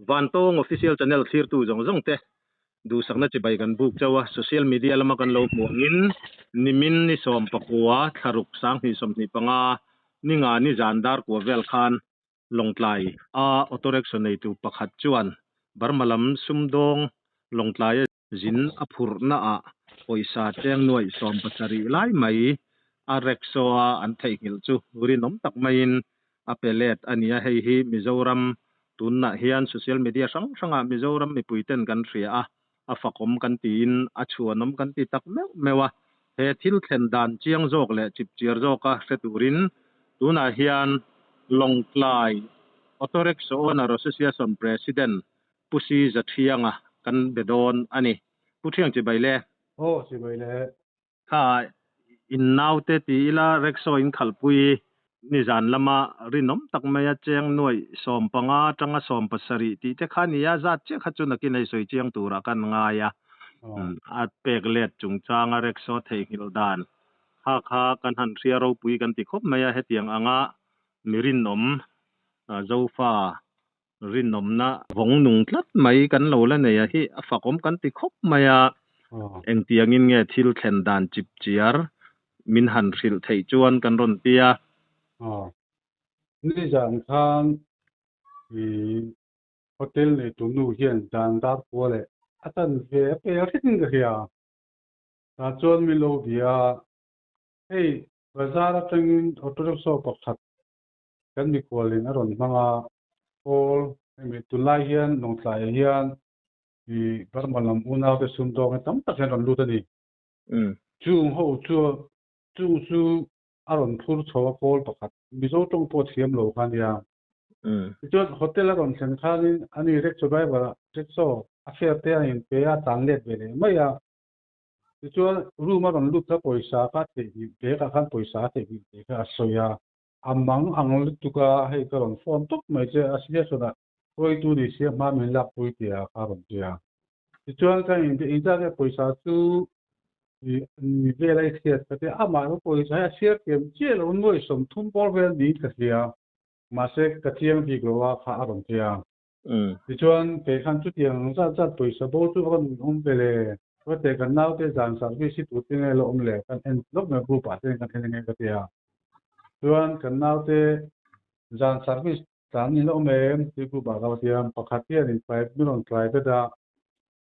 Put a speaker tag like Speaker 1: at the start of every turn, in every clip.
Speaker 1: Vantawng Official Channel thlirtu zawng zawng te duhsakna chibai kan buk chauh a, social media lama kan lo hmuh angin nimin ni 19 thlaruk 2025 ninga ni zan dar kua vel khan Lawngtlai a auto rickshaw neitu pakhat chuan Burma lam sumdawng Lawngtlaia zin a phurhna ah pawisa cheng nuaih 17 lai mai a rickshaw a an theihnghilh chu rinawm tak maiin a pe let a ni a, hei hi Mizoram tunah hian social media hrang hrangah Mizoram mipui ten kan hria a, a fakawm kan tiin a chhuanawm kan ti tak meuh meuh a, he thil thlen dan chiang zawk leh chipchiar zawka hre turin tunah hian Lawngtlai Auto Rickshaw Owner Association President Pu Si Zathianga kan be dawn a ni. Pu Thiang chibai le.
Speaker 2: Aw chibai le.
Speaker 1: Kha in naute ti ila rickshaw in khalhpui nizan lama rinawm tak maia cheng nuaih 15 atanga 17 tih te kha nia zat chiah kha chu nakin hei sawi chiang turah kan ngai a. A pek let chungchanga rickshaw theihnghilh dan kha kha kan han hria ropui kan ti khawp mai a, hetiang anga mi rinawm Zofa rinawmna vawng nung tlat mai kan lo la nei a hi a fakawm kan ti khawp mai a, engtiangin nge thil thlen dan chip chiar min han hrilh theih chuan kan rawn ti a.
Speaker 2: Nizan khan i hotel neitu nu hian dan dar kua leh a chan ve a pe hretin ka hria. Tah chuan min lo bia a, hei bazar atangin auto rickshaw pakhat kan mikhualin a rawn hmang a, Paul, hemi tunlai hian Lawngtlaiah hian i Burma lam unaute sumdawng hi tam tak hian rawn lut a ni. Chung ho chu chung chu a rawn phur chho a kawl pakhat, Mizo tawng pawh thiam lo kha nia. Tichuan hotel a rawn thlen khanin ani rickshaw driver ah rickshaw a fare te a inpe a, a tlan let ve leh mai a. Tichuan room a rawn lut kha pawisa kha theihnghilh bag ah khan pawisa a theihnghilh tih kha a sawi a. A mang ang lutuk a, hei ka rawn phone tawp mai che a suggestion ah hruaitu ni sia hma min lakpui tih ah kha a rawn ti a. Tichuan ka in inzat nge pawisa chu ni vel a i hriat ka ti a, amah erawh pawisa hi a chhiar thiam chiah lo nuai 30 bawr vel niin ka hria, mahse ka chiang bik lo a kha a rawn ti a. Tichuan kei khan chutiang ang zat zat pawisa bo chu a rawn awm ve le, Ruate kan naute zan service hi tute nge la awm le kan en lawk mai group ah te kan en nge ka ti a. Chuan kan naute zan service tlan in la awm em tih group ah ka va ti a, pakhat hian in min rawn private a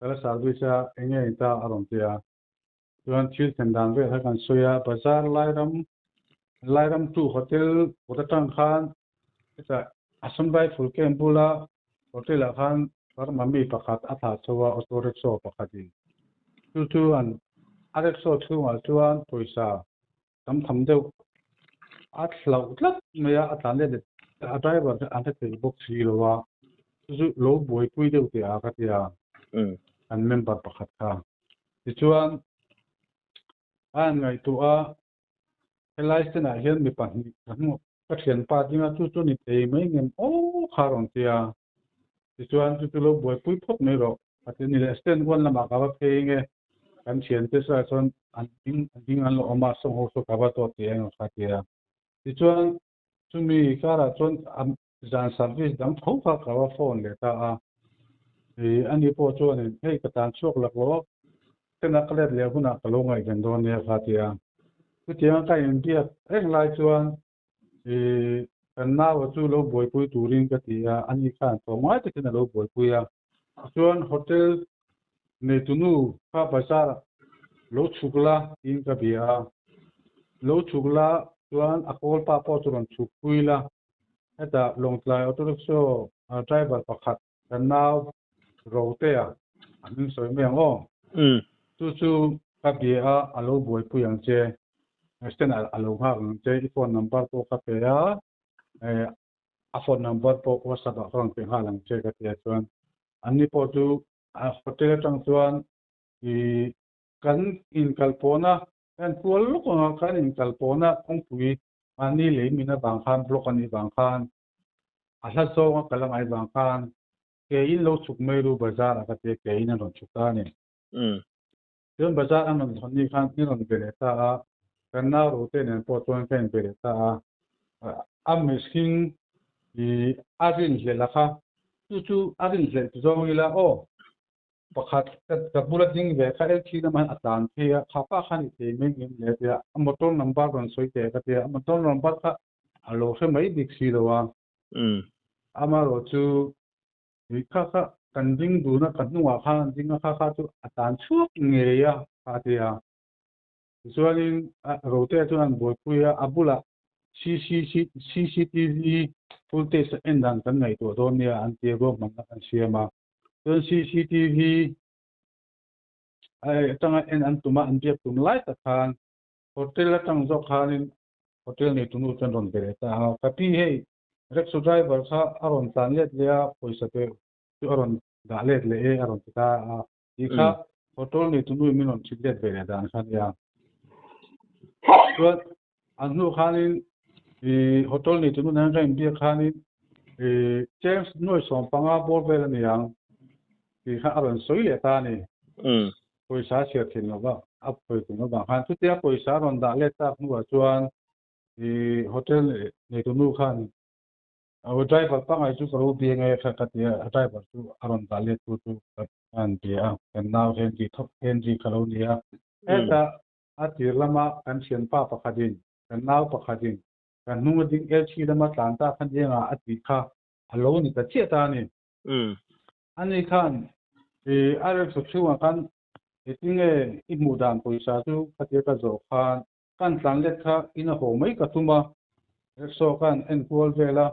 Speaker 2: ka la service a eng nge in ta a rawn ti a. Chuan thil thlen dan vel kha kan sawi a, bazar Lairam Lairam 2 hotel kawt atang khan hetah Assam Rifle camp bula hotel ah khan Burma mi pakhat a thlah chho a auto rickshaw pakhatin. Chu chuan a rickshaw chhungah chuan pawisa tam tham deuh a thlauh tlat mai a, a tlan let leh a driver kha an hre thei bawk si lo a, chu chu lo buaipui deuh teh a ka ti a, an member pakhat kha. Tichuan a han ngaihtuah a, helai stand ah hian mi pahnih ka hmu ka thianpa dinga chu chu ni thei mai ngem aw kha a rawn ti a, tichuan chu chu lo buaipui phawt mai rawh a ti a ni leh stand one lamah ka va phei nge kan thiante sawi chuan an ding an ding an la awm a sawng ho saw ka va tawh teh ang kha a ti a, tichuan chumi karah chuan zan service dang tho kha ka va phone leh ta a, ih ani pawh chuanin hei ka tan chhuak lak lo a, tena ka let leh hunah ka lo ngaihven dawn nia kha a ti a. Chutianga ka inbiak reng lai chuan ih kan naua chu lo buaipui turin ka ti a, ani khan tlawm ngai takin a lo buaipui a. Chuan hotel neitunu kha bazar ah lo chhuk la tiin ka bia a, lo chhuk la chuan a kawl pa pawh chu rawn chhuk pui la, hetah Lawngtlai auto rickshaw driver pakhat kan nau Rotea a hming sawi mai ang aw, chu chu ka bia a, a lo buaipui ang che, stand ah a lo nghak ang che, i phone number pawh ka pe a, a phone number pawh WhatsApp ah ka rawn pe nghal ang che ka ti a chuan anni pawh chu a hotel atang chuan i kan inkal pawhna kan kual lawk ang a kan inkal pawhna kawngpui mahni lei min avang khan block a nih vang khan a hla zawnga kal a ngai vang khan ke in lo chhuk mai ru bazar ah ka ti a ke in an rawn chhuk ta a ni. Chuan bazar an rawn hawn ni khan in rawn be leh ta a, kan nau rote nen pawh chuan ka inbe leh ta a, a mihring i a rinhlelh a kha. Chu chu a rinhlelh ti zawng ila aw. Pakhat ka bula ding ve kha LT lamah hian a tlan phei a, kha pa khan i thei mai ngem le tia a motor number rawn sawi teh ka tia, a motor number kha a lo hre mai bik si lo a. Amaherawh chu kha kha kan ding dun a, ka hnungah khan an ding a, kha kha chu a tlan chhuak ngei a kha a ti a. Tichuanin Rotea chuan an buaipui a, a bulah CCTV footage a en dan kan ngaihtuah dawn nia an tia ruahmanna kan siam a. Chuan CCTV atanga en an tum a, an biak tum lai tak khan hotel atang zawk khanin hotel neitunu chuan rawn be leh ta a, ka pi hei rickshaw driver kha a rawn tlan let leh a, pawisa te chu a rawn dah let leh e a rawn ti ta a. Ti kha hotel neitunu in min rawn chhit let ve leh dan kha nia. Chuan an hnu khanin i hotel neitunu nen ka inbiak khanin i cheng nuai sawm panga bawr vel a ni ang tih kha a rawn sawi leh ta a ni. Pawisa a chhiar thin lova a pawi tum avang khan chutia pawisa a rawn dah let tak hnuah chuan i hotel neitunu khan Aw driver pangai chu ka lo bia nge kha ka tia a driver chu a rawn dah let tu chu ka han bia a kan nau Henry thawk Henry ka lo nia heta a tir lama kan thianpa pakhatin kan nau pakhatin kan hnung a ding LC lama tlan ta khan engah a tih kha a lo ni ta chiah ta a ni. Ani khan i a rickshaw chhungah khan engtinge i hmuh dan pawisa chu khatia ka zawh khan Kan tlan let kha in a haw mai ka tum a, rickshaw khan en kual vel a,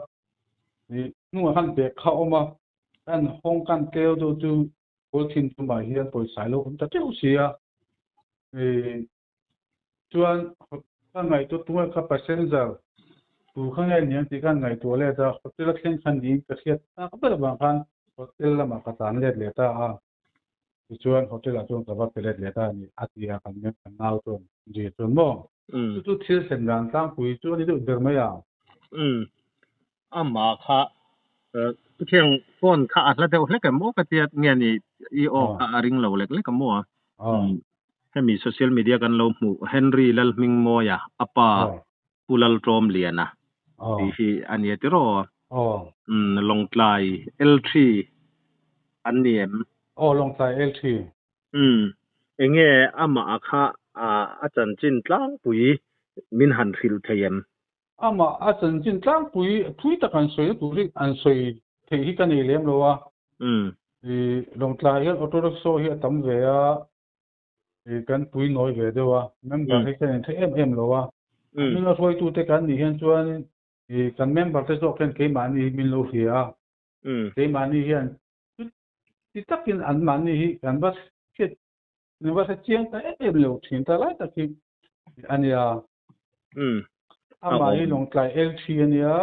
Speaker 2: ih hnungah khan bag kha a awm a, kan hawng kan tleu deuh chu polythene tumah hian pawisa a lo awm ta teuh si a, ih chuan ka ngaihtuah tunge kha passenger tu kha nge niang tih khan ngaihtuah let a, hotel a thleng khan niin ka hriat tak ber avang khan hotel lamah ka tlan let leh ta a. Tichuan hotel ah chuan ka va pe let leh ta a ni a ti a, kan kan nau chuan Ji chuan maw chu chu thil thlen dan tlangpui chu a ni deuh ber mai a.
Speaker 1: Umm amah kha Pathian phone kha a hla deuh hlek em maw ka tia nge ni i aw kha a ring lo lek lek a maw a. Hemi social media kan lo hmuh Henry Lalhmingmawia a pa Pu Laltawmliana tih hi a nia tiraw? Umm Lawngtlai L3 an ni em?
Speaker 2: Aw Lawngtlai L3.
Speaker 1: Umm enge amah kha a chanchin tlangpui min han hrilh thei em?
Speaker 2: Amah a chanchin tlangpui thui tak an sawi na tur hi an sawi theih hi ka nei lem lo a. I Lawngtlai hian auto rickshaw hi a tam ve a. I kan pui nawi ve deuh a, member hi kan inthei em em lo a. A hminga hruaitute kan nih hian chuan i kan member te zawk hian keimahni hi min lo hria a. Keimahni hian chuti takin anmahni hi kan va hriat kan va hre chiang ta em em lo thin ta lai tak hi a nia. Amah hi Lawngtlai LT a nia,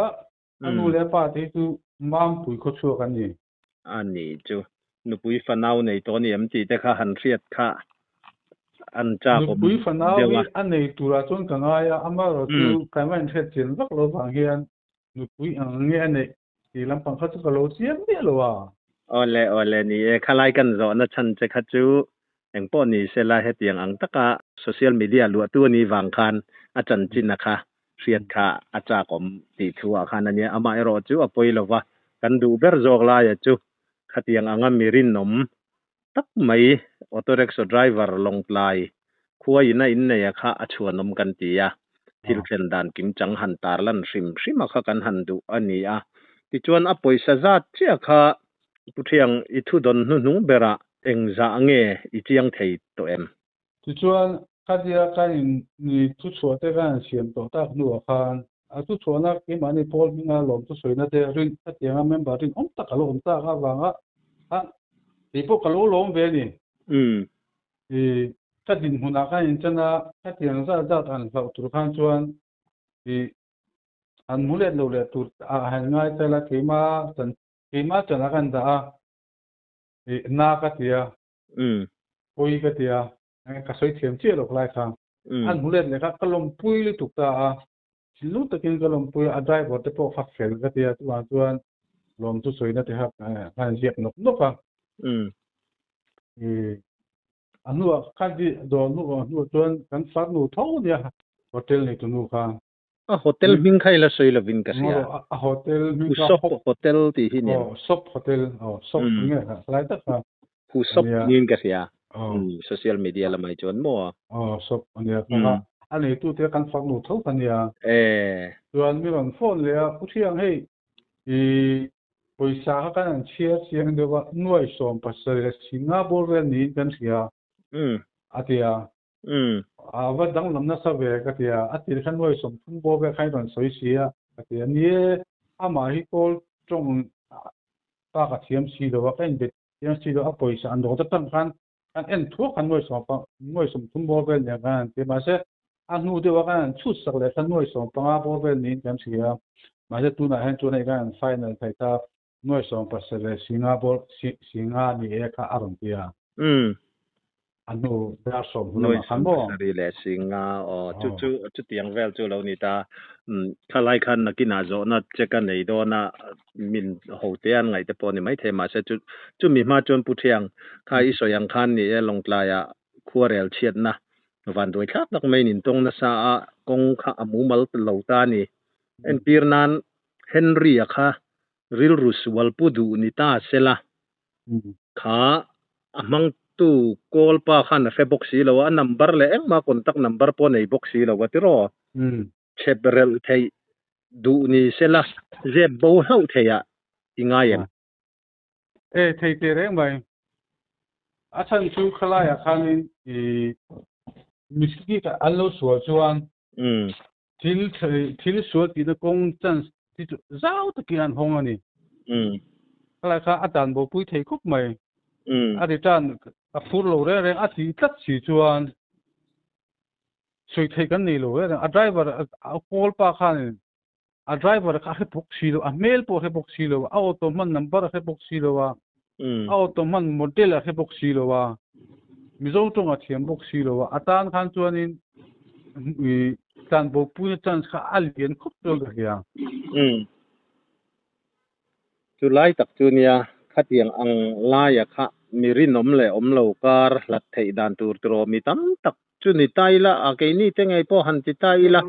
Speaker 2: a nu leh a pa te hi chu Mampui khawchhuak an ni.
Speaker 1: A ni chu nupui fanau nei tawh a ni em tih te kha han hriat kha an chak awm
Speaker 2: Nupui fanau hi a nei turah chuan ka ngai a, amaherawh chu kan va inhriat chian vak lo vang hian nupui ang nge a neih tih lampang kha chu ka lo chiang miah lo a.
Speaker 1: Awle awle ni e, khalai kan zawhna chhan che kha chu engpawh ni sela hetiang ang taka social media luahtu a nih vang khan a chanchin a kha hriat kha a chak awm tih thu ah khan a nia. Amaherawh chu a pawi lova, kan duh ber zawk laia chu khatiang anga mi rinawm tak mai auto rickshaw driver Lawngtlai khua ina inneia kha a chhuanawm kan ti a, thil thlen dan kim chang han tarlan hrim hrim a kha kan han duh a ni a. Tichuan a pawisa zat chiah kha Pu Thiang i thu dawn hnuhnung berah engzah nge i chiang thei tawh em?
Speaker 2: Tichuan, khatia ka in ni thuchhuah te ka han siam tawh tak hnuah khan a thuchhuahna keimahni Paul hminga lawm thusawiina te rin khatianga member rinawm tak a lo awm tak avanga khan kei pawh ka lo lawm ve a ni. I ka dinhmunah ka inchan a, khatiang zat zat han hlauh tur khan chuan i han hmu let lo leh tur ah han ngai tel a, keimah chan keimah chanah ka han dah a, i na ka ti a. Pawi ka ti a, ka sawi thiam chiah lo khalai kha. An hmu let leh kha ka lawmpui lutuk ta a, thinlung takin ka lawmpui a, a driver te pawh kha fel ka ti a, chuvang chuan lawm chu sawina te kha ka han ziak nawk nawk a. A hnuah kha dawr hnuah chuan kan farnu tho nia hotel nei tunu kha.
Speaker 1: A hotel hming kha ila sawi lovin ka hria.
Speaker 2: A hotel hming kha
Speaker 1: Husop Hotel tih hi nen.
Speaker 2: Aw, Sop Hotel. Aw, Sop nge kha lai tak kha.
Speaker 1: Husop niin ka hria. Social media lamah hi chuan maw?
Speaker 2: Aw, Sop ania kha. A neitute kan fak nu tho kha nia. Chuan mi rawn phone leh a, U Thiang hei i pawisa kha kan han chhiar chiang deuh a, nuai 70 leh singa bawr vel niin kan hria a ti a. A va danglam nasa ve ka ti a, a tir khan nuai 30 bawr vel khan i rawn sawi si a ka ti a. Ni e, amah hi kawl tawng tak a thiam si lo a, ka inbe thiam si lo a, pawisa an rawt atang khan kan en thuak khan nuai sawm nuai 30 bawr vel nen khan an ti a. Mahse, a hnu deuh a kan han chhut sak leh khan nuai 15 bawr vel niin kan hria a. Mahse, tunah hian chuan hei kan han final thei ta nuai 70 leh singa bawr singa ni e kha a rawn ti a. A hnu dar 10 hun
Speaker 1: Nuai
Speaker 2: lamah khan
Speaker 1: sawm
Speaker 2: maw?
Speaker 1: pasarih leh singa aw chu chu chutiang vel chu lo ni ta. Thalai khan nakinah zawhna che ka nei dawn a, min ho te an ngaih te pawh ni maithei mahse chu chumi hma chuan Pu Thiang kha i sawi ang khan ni e Lawngtlaiah khuarel chhiatna vanduai thlak tak maiin intawng nasa a, kawng kha a mumal lo ta a ni. Entir nan Henry-a kha rilru sual pu duh ni ta sela kha a hmangtu kawl pa khan a hre bawk si lo a, a number leh engmah contact number pawh a nei bawk si lo a tiraw? Chhep relh theih duh ni sela zep bo hlauh theih ah i ngai em?
Speaker 2: E, thei teh reng mai. A chhan chu khalaiah khanin i mistake an lo sual chuan thil thil sual tihna kawng chance hi chu zau takin an hawng a ni. Khalai kha a dan bopui thei khawp mai. A return a phur lo reng reng a tih tlat si chuan sawi theih kan nei lo reng reng. A driver a call pa khanin a driver kha a hre bawk si lo, a hmel pawh a hre bawk si lo, a auto hman number a hre bawk si lo a, a auto hman model a hre bawk si lo a, Mizo tawng a thiam bawk si lo a, a tan khan chuanin tlanbo puina chance kha a lian khawp chuan ka hria.
Speaker 1: Chu lai tak chu nia, khatiang ang laia kha mi rinawm leh awm lo kar hlat theih dan tur tiraw mi tam tak chu ni ta ila, a keini te ngei pawh han ti ta ila,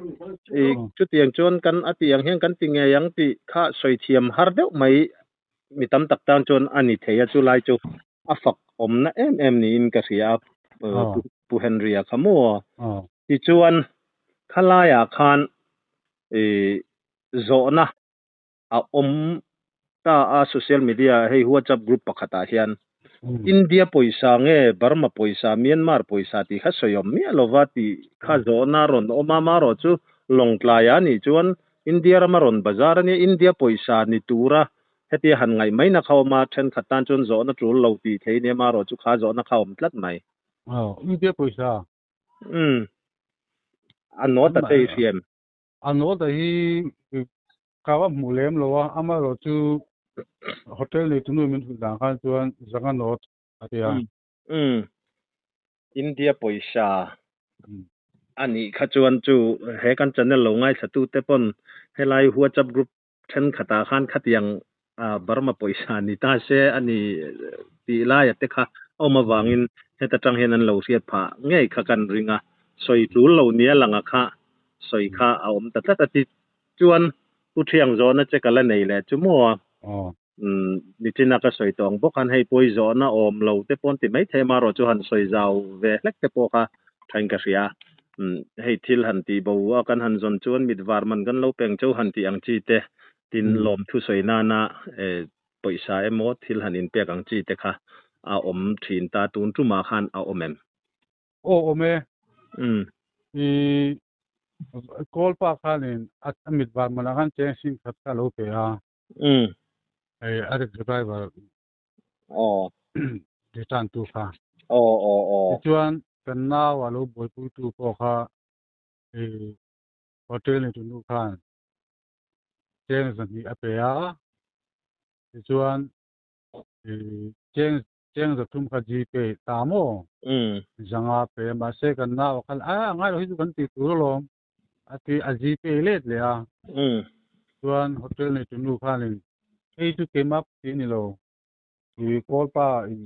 Speaker 1: i chutiang chuan kan a tih ang hian kan ti ngei ang tih kha sawi thiam har deuh mai mi tam tak tan chuan a ni thei a, chu lai chu a fak awmna em em niin ka hria a, Pu Henry-a kha maw? Tichuan, khalaiah khan i zawhna a awm ta a social media hei WhatsApp group pakhatah hian India pawisa nge Burma pawisa Myanmar pawisa tih kha sawi awm miah lova tih kha zawhna a rawn awm a, amaherawh chu Lawngtlai ah nih chuan India rama rawn bazar a nia India pawisa ni tura hetia han ngaih mai na kha awm a, thenkhat tan chuan zawhna tul lo tih thei nia amaherawh chu kha zawhna kha awm tlat mai.
Speaker 2: Aw, India pawisa.
Speaker 1: Umm, a note a te i hria em?
Speaker 2: A note hi ka va hmuh lem lo a, amaherawh chu hotel nei tunu min hrilh dan khan chuan zanga note a ti a.
Speaker 1: Umm, India pawisa a nih kha chuan chu he kan channel lo ngaithla tu te pawn helai WhatsApp group thenkhatah khan khatiang Burma pawisa ni ta se a ni tih laia te kha a awm avangin heta tang hian an lo hriat phah ngei kha kan ring a, sawi tul lo nia langa kha sawi kha a awm ta tlat a ti chuan Pu Thiang zawhna che ka la nei leh chu maw? Nichina ka sawi tawh ang bawk khan hei pawi zawhna awm lo te pawh an ti maithei a, amaherawh chu han sawi zau ve hlek te pawh kha thain ka hria. Hei thil han tih bo a kan han zawn chuan mit var man kan lo peng chauh han tih ang chi te, tin lawmthu sawi nana pawisa emaw thil han inpek ang chi te kha a awm thin ta, tun tumah khan a awm em?
Speaker 2: Aw awm e. I kawl pa khanin a mit var manah khan cheng sing khat kha a lo pe a. Hei a taxi driver return tu kha. Tichuan kan nau a lo buaipui tu pawh kha i hotel nei tunu khan cheng 200 a pe a. Tichuan i cheng cheng 300 kha Gpay ta maw? 500 pe a mahse kan nau khan a ngai lo hi chu kan tih tur alawm. A ti a Gpay let leh a. Chuan hotel nei tunu khanin hei chu keimah ti a ni lo i kawl pa in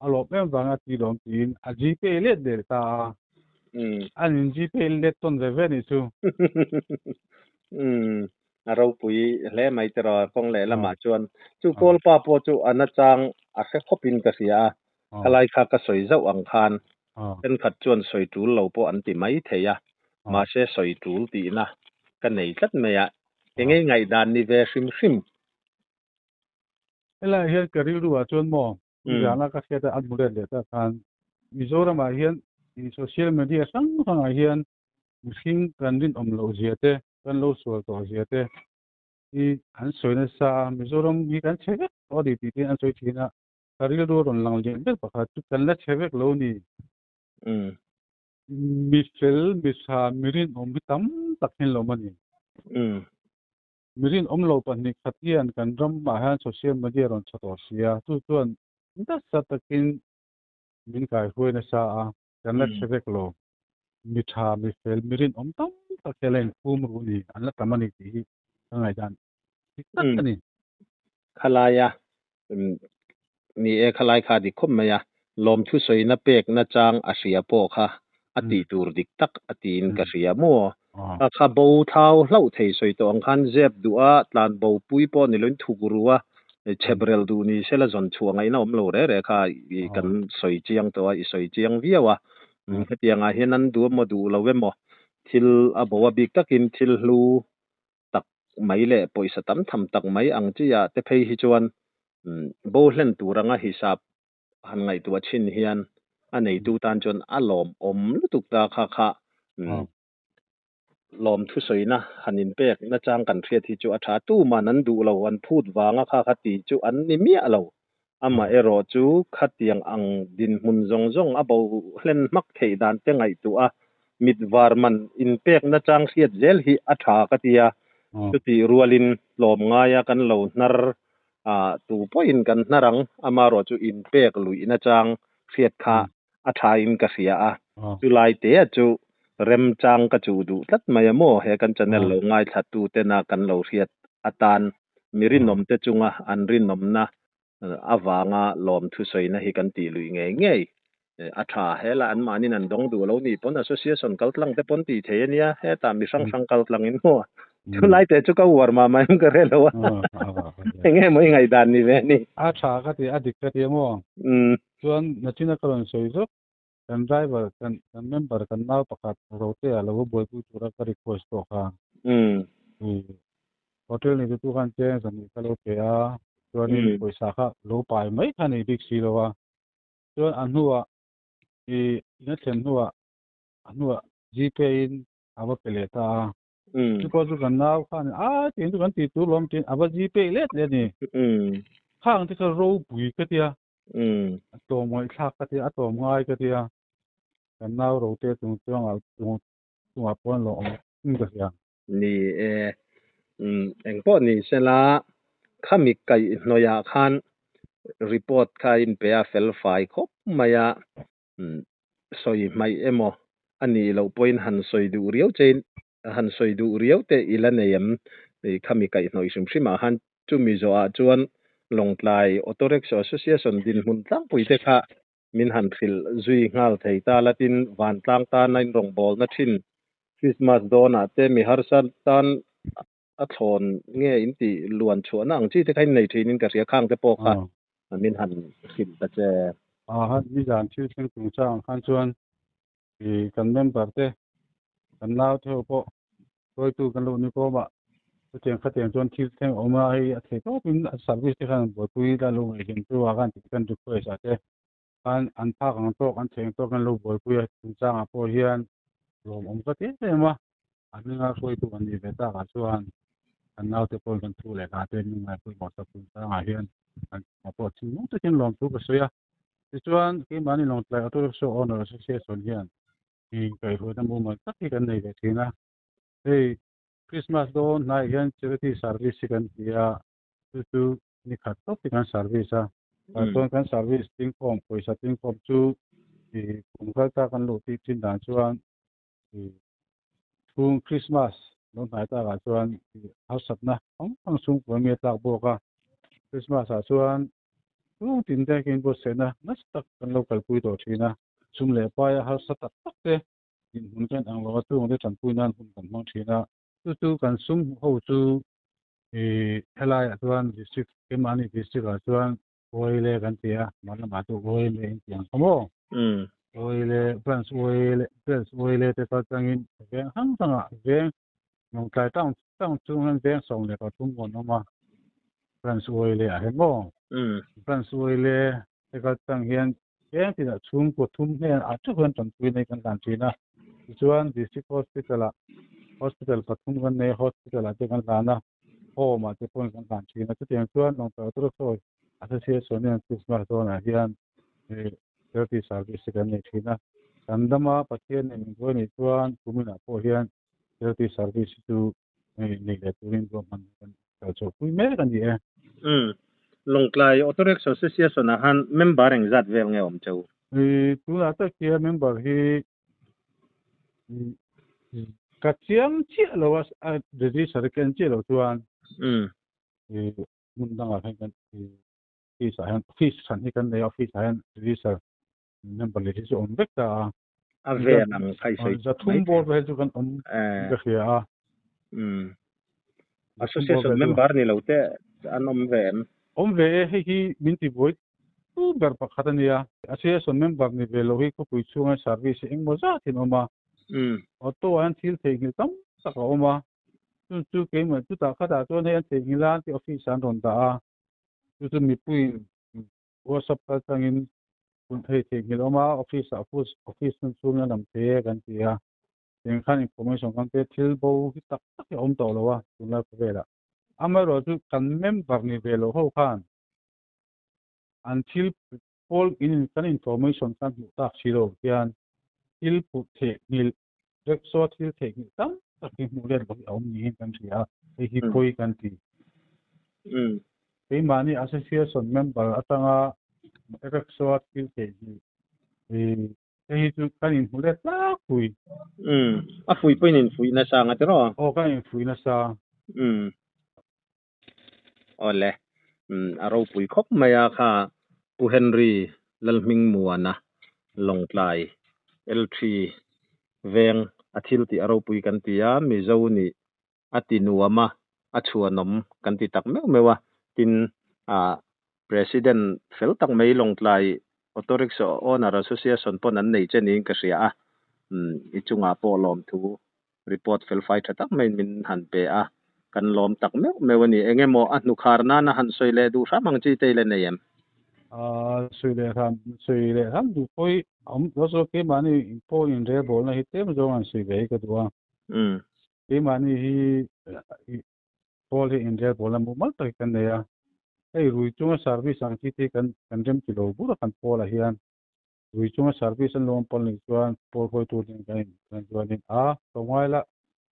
Speaker 2: a lawm em vanga ti lawm tiin a Gpay let leh ta a. An in Gpay let tawn ve ve anih chu.
Speaker 1: Umm a ropui hle mai tiraw kawng leh lamah chuan chu kawlpa pawh chu a nachang a hre khawp in ka hria a, khalai kha ka sawi zauh ang khan thenkhat chuan sawi tul lo pawh an ti mai thei a, mahse sawi tul tihna ka nei tlat mai a, enge ngaihdan ni ve hrim hrim.
Speaker 2: Helaiah hian ka rilru ah chuan maw Nizana ka hriat a an hmu let leh ta khan Mizoramah hian social media hrang hrangah hian mihring kan rinawm loh zia te, kan lo sual tawh zia te hi an sawi nasa a, Mizoram hi kan chhe vek tawh a ni tih te an sawi thin a, ka rilru a rawn lang lian ber pakhat chu kan la chhe vek lo ni. Mi fel, mi tha, mi rinawm hi tam tak hian lo awm a ni. Mi rinawm lo pahnih khat hian kan ramah hian social media rawn chha tawh si a, chu chuan nasa takin min kaihruai nasa a, kan la chhe vek lo. Mi tha, mi fel, mi rinawm tam tak hi a la inphum ru ni, an la tam a ni tih hi ka ngaihdan dik tak a ni.
Speaker 1: Khalaia ni e, khalai kha dik khawp mai a, lawmthu sawina pek nachang a hria pawh kha a tih tur dik tak a tiin ka hria maw? A kha bo thau hlauh thei sawi tawh ang khan zep duh a, tlan bo pui pawh ni loin thuk ru a, chhep rel duh ni sela zawn chhuah ngaihna awm lo re re kha i kan sawi chiang tawh a, i sawi chiang viau a. Hetiangah hian an duh emaw duh lo emaw thil a bo a bik takin thil hlu tak mai leh pawisa tam tham tak mai ang chi ah te phei hi chuan bo hlen tur anga hisap han ngaihtuah chhin hian a neitu tan chuan a lawmawm lutuk ta kha kha lawm thusawina han inpek nachang kan hriat hi chu a tha. Tuman an duh lo, an phut vanga kha kha ti chu an ni miah lo. Amaherawh chu khatiang ang dinhmun zawng zawng a bo hlen hmak theih dan te ngaihtuah a, mit var man inpek nachang hriat zel hi a tha ka ti a. Chutih rualin tlawm ngaia kan lo hnar a, tu pawhin kan hnar ang, amaherawh chu inpek luih nachang hriat kha a thain ka hria a. Chulai te chu remchang ka chuh duh tlat mai a maw? He kan channel lo ngaithla tu tena kan lo hriat atan mi rinawm te chunga an rinawmna avanga lawmthu sawina hi kan tih luih ngei ngei a tha. Hela an mahnin an dawng duh lo nih pawn association kal tlang te pawn tih thei a nia, hetah mi hrang hrang kal tlangin maw? Chulai te chu ka uar mah mah em ka hre lo a, eng nge maw i ngaihdan ni ve ni?
Speaker 2: A tha ka ti, a dik ka ti a maw? Chuan nachina ka rawn sawi zawk, kan driver, kan kan member kan nau pakhat Rotea lo buaipui tura ka request tawh kha. Hotel nei tutu khan cheng zahnih ka lo pe a, chuanin pawisa kha lo pai mai kha nei bik si lo a. Chuan a hnuah i in a thlen hnuah a hnuah Gpay in a va pe leh ta a. Chu pawh chu kan nau khan a tiang chu kan tih tur lawm tiin a va Gpay let let a ni. Khang te kha ropui ka tia. A tlawm ngaihthlak ka tia, a tlawm ngai ka tia. Kan nau rote chung chuangah chung chungah pawh an lo awm in ka hria.
Speaker 1: Ni e, engpawh ni sela khami kaihhnawihah khan report kha a inpe a fel fai khawp mai a, sawi hmaih emaw a nih loh pawhin han sawi duh riau chein han sawi duh riau te i la nei em? Khami kaihhnawih hrim hrimah khan chumi zawhah chuan Lawngtlai Auto Rickshaw Association dinhmun tlangpui te kha min han hrilh zui nghal thei ta la tin vantlang tana in rawngbawlna thin Christmas dawnah te mi harsa tan a thlawn nge in tih luan chhuahna ang chi te kha in nei thin in ka hria khang te pawh kha min han hrilh ta che.
Speaker 2: A nizan thil thleng chungchang ang khan chuan i kan member te kan nau te ho pawh hruaitu kan lo ni kawm a, chutiang khatiang chuan thil thleng awm a hei a thei tawpin a service te khan an buaipui la lo ngaihven chu a khan tih kan request ah te khan an phak ang tawk an thei ang tawk an lo buaipui a chungchangah pawh hian lawmawm ka ti em em a, a hminga hruaitu an nih ve takah chuan kan naute pawhin kan thu leh hla te min ngaihpui mawh tak chungchangah hian an chungah pawh thinlung takin lawmthu ka sawi a. Tichuan, keimahni Lawngtlai Auto Rickshaw Owner Association hian inkaihhruaina mumal tak hi kan nei ve thin a. Hei Christmas dawn hnaiah hian charity service hi kan ti a, chu chu ni khat tawp hi kan service a. Tah chuan kan service tingkhawm, pawisa tingkhawm chu kum kal ta kan luh tih thin dan chuan chhung Christmas lo hnai takah chuan harsatna hrang hrang chhungkua nge tlak bawk a. Christmas ah chuan Chung tin te hian buatsaihna nasa tak kan lo kalpui tawh thin a, sum leh paia harsa tak tak te Dinhmun chuan ang lo a chungte tanpui nan hun kan hmang thin a. Chu chu kan sum hmuh ho chu ih helaiah chuan district keimahni district ah chuan Oile kan ti a, mah lamah chu Oile in ti ang kha maw? Oile branch Oile branch Oile te kal changin veng hrang hrangah veng Lawngtlai town town chhung hian veng 13 an awm a branch Oile ah hian maw? Branch Oile te kal chang hian Eng tinah chhungkaw thum hnen ah theuh hian tanpui nei kan hlan thin a, tichuan District Hospital ah Hospital pathum kan nei a, Hospital ah te kan hlan a, Home ah te pawhin kan hlan thin a, chutiang chuan Lawngtlai Auto Association hian Christmas dawnah hian Charity Service hi kan nei thin a, kan dama Pathian nen min hruai nih chuan kuminah pawh hian Charity Service hi chu nei leh turin ruahman kan kal chhuahpui mek a ni e.
Speaker 1: Umm. Lawngtlai Auto Rickshaw Association ah khan member engzat vel nge awm cheu?
Speaker 2: Tunah tak hian member hi ka chiang chiah lo a, register ka en chiah lo chuan hmun dangah hian kan office ah hian office hran hi kan nei a, office ah hian register member leh hi chu awm vek ta a.
Speaker 1: A vel ang kha i sawi
Speaker 2: Za thum bawr vel chu kan awm ka hria a.
Speaker 1: Umm. Association member ni lo te an awm ve em?
Speaker 2: Awm ve e, hei hi min ti buai tu ber pakhat a nia. Association member ni ve lo hi khawpui chhunga service hi engmaw zat in awm a. Auto ah hian thil theihnghilh tam tak a awm a. Chun chu keimah chutah khatah chuan hei an theihnghilh a, an ti office ah an rawn dah a. Chu chu mipuiin WhatsApp kal tangin hun thei theihnghilh awm a, office ah office hun chhungin a lam thei e kan ti a, tiang khan information kan pe thil bo hi tak tak hi a awm tawh lo a tunlai khawvelah. Amaherawhchu kan member ni ve lo ho khan an thil pawl in kan information khan hmuh tak si lo hian thil put theihnghilh rickshaw thil theihnghilh tam tak hi hmuh let lo hi a awm niin kan hria a, hei hi pawi kan ti. Keimahni association member atanga rickshaw thil theihnghilh hei hi chu kan inhmu let tlak pui.
Speaker 1: A fuih pawhin infuih nasa ang a tiraw?
Speaker 2: Aw, kan infuih nasa.
Speaker 1: Awle, a ropui khawp mai a kha Pu Henry Lalhmingmuana Lawngtlai L3 veng a thil tih a ropui kan ti a, Mizo nih a ti nuam a, a chhuanawm kan ti tak meuh meuh a, tin ah President fel tak mai Lawngtlai Auto Rickshaw Owner Association pawn an nei che niin ka hria a, i chungah pawh lawmthu Report felfai tha tak maiin min han pe a, kan lawm tak meuh meuh a ni. Eng emaw a hnukhar nana han sawi leh duh hram ang chi te i la nei em?
Speaker 2: Sawi leh hram, sawi leh hram duh pawh hi a awm tawh zawk. Keimahni pawh inrelbawlna hi tlem zawng han sawi ve hi ka duh a. Keimahni hi pawl hi inrelbawlna mumal tak hi kan nei a. Hei rui chunga service ang chi te hi kan kan rem ti lo bur a kan pawlah hian. Rui chunga service an lo awm pawlh nih chuan pawl hruaitu nen kan in kan chuanin a ka ngai la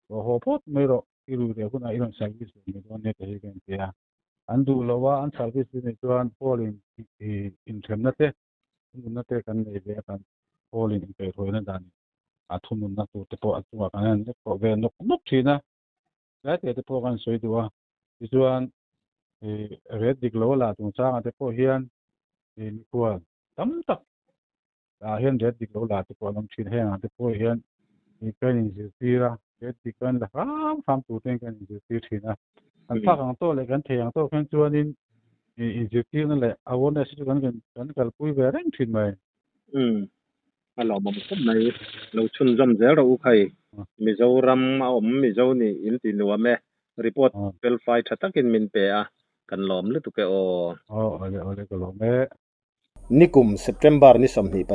Speaker 2: rawh haw phawt mai rawh i rui leh hunah i rawn service leh mai dawn nia ti hi ka inti a. An duh lo a an service duh nih chuan pawl in inhremna te thununna te kan nei ve a kan pawl in inkaihhruaina dan a thununna tur te pawh a chungah kan han lek pawh ve nawk nawk thin a tlai te te pawh kan sawi duh a tichuan ret dik lo a lah chungchangah te pawh hian mikhual tam tak ah hian ret dik lo lah te pawh an awm thin heng ah te pawh hian kan inzirtir a ret dik kan la hram hram tur ten kan inzirtir thin a kan phak ang tawh leh kan thei ang tawh khan chuanin inzirtirna leh awareness chu kan kan kalpui ve reng thin mai.
Speaker 1: Umm a lawmawm khawp mai lo chhunzawm zel rawh u khai Mizoram a awm Mizo nih in ti nuam e report felfai tha takin min pe a kan lawm lutuk e aw.
Speaker 2: Aw awle awle ka lawm e.
Speaker 1: Nikum September ni 27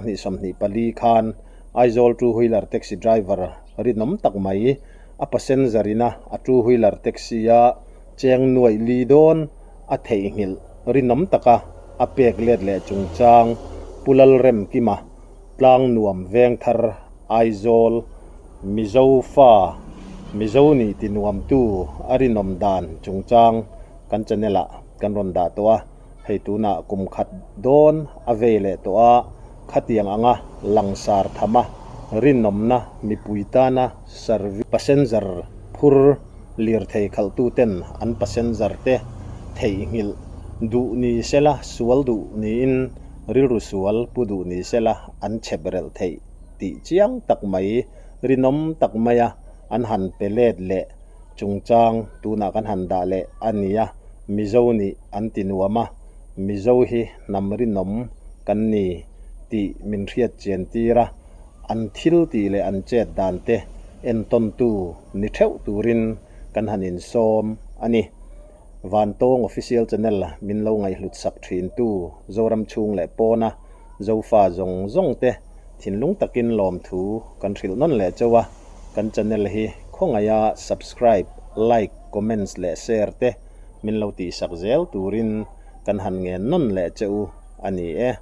Speaker 1: 2024 khan Aizawl two wheeler taxi driver rinawm tak mai a passenger ina a two wheeler taxi a cheng nuaih li dawn a theihnghilh rinawm taka a pek let leh chungchang Pu Lalremkima Tlangnuam Vengthar Aizawl Mizo fa Mizo nih tinuamtu a rinawm dan chungchang kan channel ah kan rawn dah tawh a. Hei tunah kum khat dawn a vei leh tawh a, khatiang anga langsar thama rinawmna mipui tana service passenger phur lirthei khalhtuten an passenger te theihnghilh duh ni sela sual duh niin rilru sual pu duh ni sela an chhep relh theih. tih chiang tak mai, rinawm tak maia an han pe let leh chungchang tunah kan han dah leh a ni a, Mizo nih an ti nuam a, Mizo hi hnam rinawm kan ni tih min hriat chian tir a, an thil tih leh an chet dan te entawntu ni theuh turin kan han insawm a ni. Vantawng Official Channel min lo ngaihhlut sak thintu Zoram chhung leh pawna Zofa zawng zawng te thinlung takin lawmthu kan hrilh nawn leh chauh a, kan channel hi khawngaiha subscribe, like, comments leh share te min lo tihsak zel turin kan han ngen nawn leh che u a ni e.